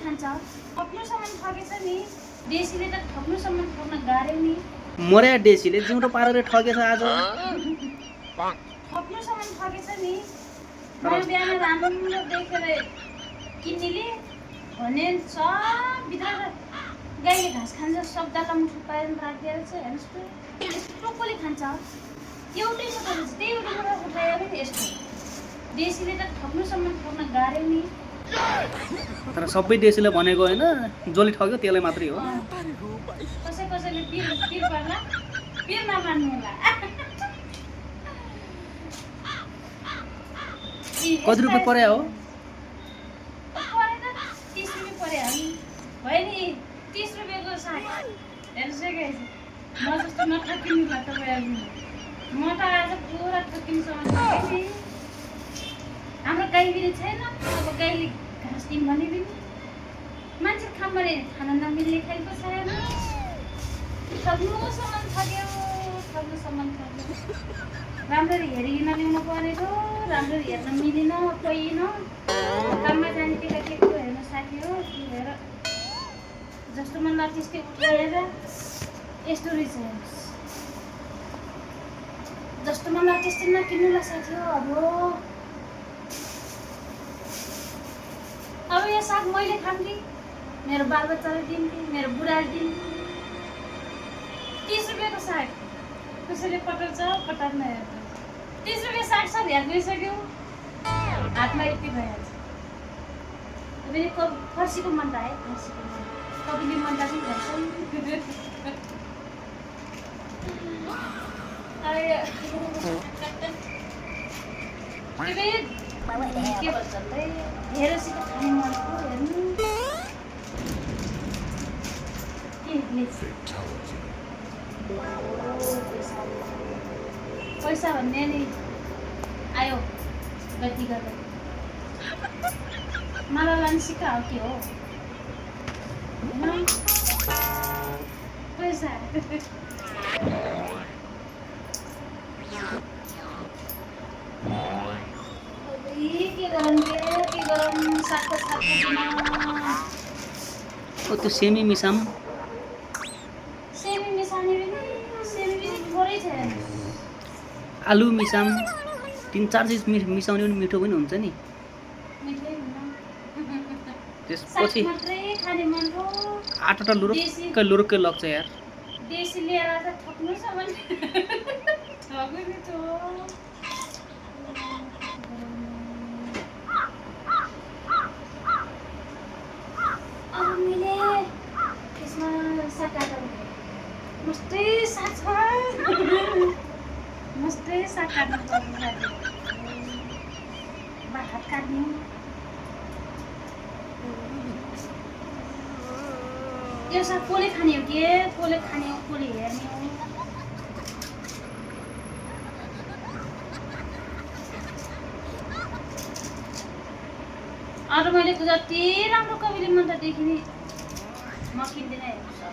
खान्छ थप्नुसम्म ठगेछ नि देशीले त थप्नुसम्म ठग्न गाह्रो नि मर्या डेसीले जिउँदो पारेर ठगेछ आज थप्नुसम्म ठगेछ नि म बिहान राम्रो देखेर किन्नेले भने सब भित्र गाईले घाँस खान्छ सब दाला मुठो पारेर राखिदिएर चाहिँ हेर्नुहोस् त यस्तो कसले खान्छ एउटै छ तर त्यही एउटा उठायो भने यस्तो देशीले त ठग्नुसम्म ठग्न गाह्रो नि तर सबै देशीले भनेको होइन जसले ठग्यो त्यसलाई मात्रै हो कसैले पिर पर्ला पिर नमान्नु होला कति रुपियाँ पर्या हो परेन 30 रुपियाँ पर्यो नि भयो नि 30 रुपियाँको साग हेर्नुहोस् है गाइस म जस्तो नठकिनु होला तपाईँहरू म त आज पुरा ठकिनुसम्म ठगेँ नि हाम्रो गाई पनि छैन अब गाईले घाँस दिउँ भने पनि मान्छे खाम भने खाना नमिल्ने खालको छैन ठग्नुसम्म ठग्यो राम्ररी हेरिकन ल्याउनु परेको राम्ररी हेर्न मिलेन पहिन काममा जाने केटाकेटीको हेर्न साथी हो हेर जस्तो मन लाग्छ त्यस्तै उठाएर यस्तो रहेछ हेर्नुहोस् जस्तो मन लाग्छ त्यस्तै नकिन्नुला साथी हो अब यो साग मैले खान्थेँ मेरो बालबच्चालाई दिन्थेँ मेरो बुढाले दिन्थेँ 30 रुपियाँको साग कसैले पटाउँछ पटाउन हेर्छ 30 रुपियाँ साग साग हेरिदिइसक्यो हातमा यति भइहाल्छ फेरि फर्सीको मन त आयो फर्सीको मन कविले मन त पनि भन्छ के भन्छ हेरेसित खाने मनको हेर्नु पैसा भन्ने नि आयो गति गर्दा मलाई लाने सिक्का हो के हो पैसा के गरौँ सागको त्यो सेमी मिसाम सेमी मिसाउने पनि सेमी थोरै छ आलु मिसाम 3-4 चिज मिसाउने पनि मिठो पनि हुन्छ नि मिठै हुन त्यसपछि मात्रै खाने मन हो आटा लुरुक्कै लाग्छ यार देशी लिएर त ठग्नुसम्म ठग्नु नि त मस्तै साग छ मस्तै साग काट्नु पर्छ भात काट्नु यो साग कसले खाने हो के कसले खाने हो कसले हेर्ने हो अरू मैले जति राम्रो कविले मन त देखिने म किन्दिनँ हेर्नु सर